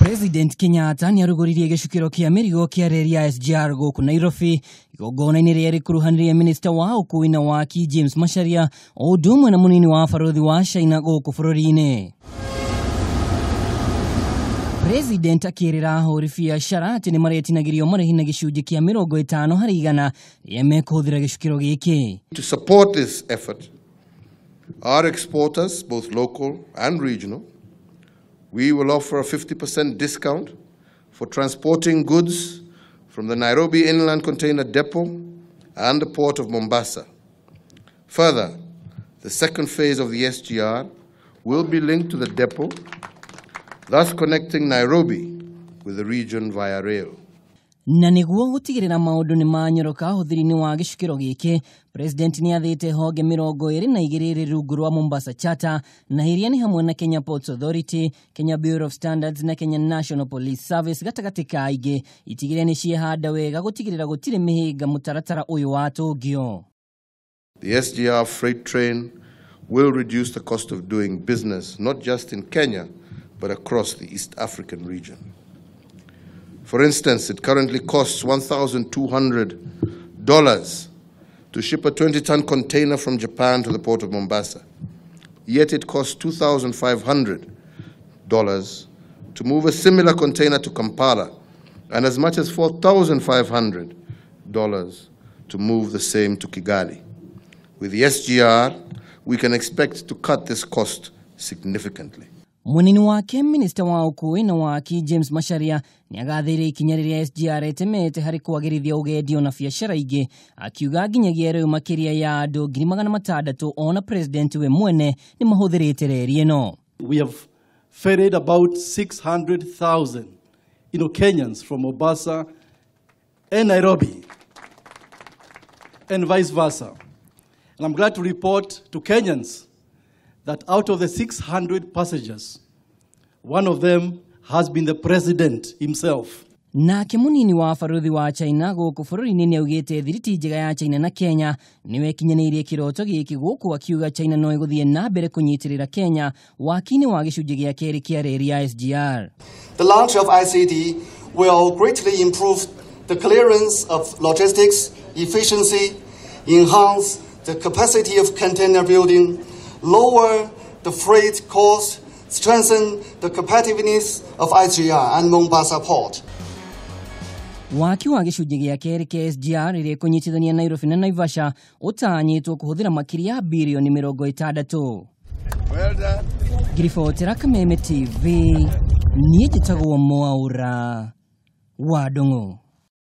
President Kenyatta nĩarugũririe gĩcukĩro kĩa mĩrigo kĩa reri ya SGR gũkũ Nairobi. Igongona-inĩ rĩrĩa rĩkuruhanirie minista wa ũkui na waki James Macharia o ũndũ ũmwe na mũnini wa barũthi wa China gũkũ bũrũri-inĩ. President akĩrĩra ahũri biacara atĩ nĩmaretinagĩrio marĩhi na gĩcunjĩ kĩa 50% rĩrĩa mekũhũthĩra gĩcukĩro gĩkĩ. To support this effort, our exporters, both local and regional, we will offer a 50% discount for transporting goods from the Nairobi Inland Container Depot and the Port of Mombasa. Further, the second phase of the SGR will be linked to the depot, thus connecting Nairobi with the region via rail. Na nĩguo gũtigĩrĩra maũndũ nĩ manyoroka ũhũthĩri-inĩ wa gĩcukĩro gĩkĩ, President nĩathĩte honge 22 rĩ rungu rwa Mombasa Charter, na iria nĩ hamwe na Kenya Ports Authority, Kenya Bureau of Standards na Kenya National Police Service gatagatĩ ka ingĩ, itigĩrĩre nĩ ciehanda wega gũtigĩrĩra gũtirĩ mĩhĩnga mũtaratara ũyũ watũngio. The SGR freight train will reduce the cost of doing business not just in Kenya but across the East African region. For instance, it currently costs $1,200 to ship a 20-ton container from Japan to the port of Mombasa. Yet it costs $2,500 to move a similar container to Kampala and as much as $4,500 to move the same to Kigali. With the SGR, we can expect to cut this cost significantly. Munini wake minista wa ũkui na waki James Macharia nĩagathĩire ikinya rĩrĩa SGR ĩtemete harĩ kwagĩrithia ũgendi ona biacara ingĩ, akiuga nginyagia rĩu makĩria ya andũ 600,000 ona president we mwene nĩ mahũthĩrĩte reri ĩno. We have ferried about 600,000 Kenyans from Mombasa and Nairobi and vice versa. And I'm glad to report to Kenyans that out of the 600 passengers, one of them has been the president himself. Nake munini wa baruthi wa China gũkũ bũrũri-inĩ nĩaugĩte thiriti njega ya China na Kenya nĩwe ĩkinyanĩirie kĩroto gĩkĩ gũkũ akiuga China no ĩgũthiĩ na mbere kũnyitĩrĩra Kenya waki-inĩ wa gĩcunjĩ gĩa kerĩ kĩa reri ya SGR. The launch of ICD will greatly improve the clearance of logistics, efficiency, enhance the capacity of container building, lower the freight cost, strengthen the competitiveness of SGR and Mombasa Port. Waki wa gĩcunjĩ gĩa kerĩ kĩa SGR ĩrĩa ĩkũnyitithania Nairobi na Naivasha ũtanyĩtwo kũhũthĩra makĩria ya birioni 60. Well done. Ngiribotera Kameme TV, niĩ njĩtagwo Mwaura wa Ndung'u.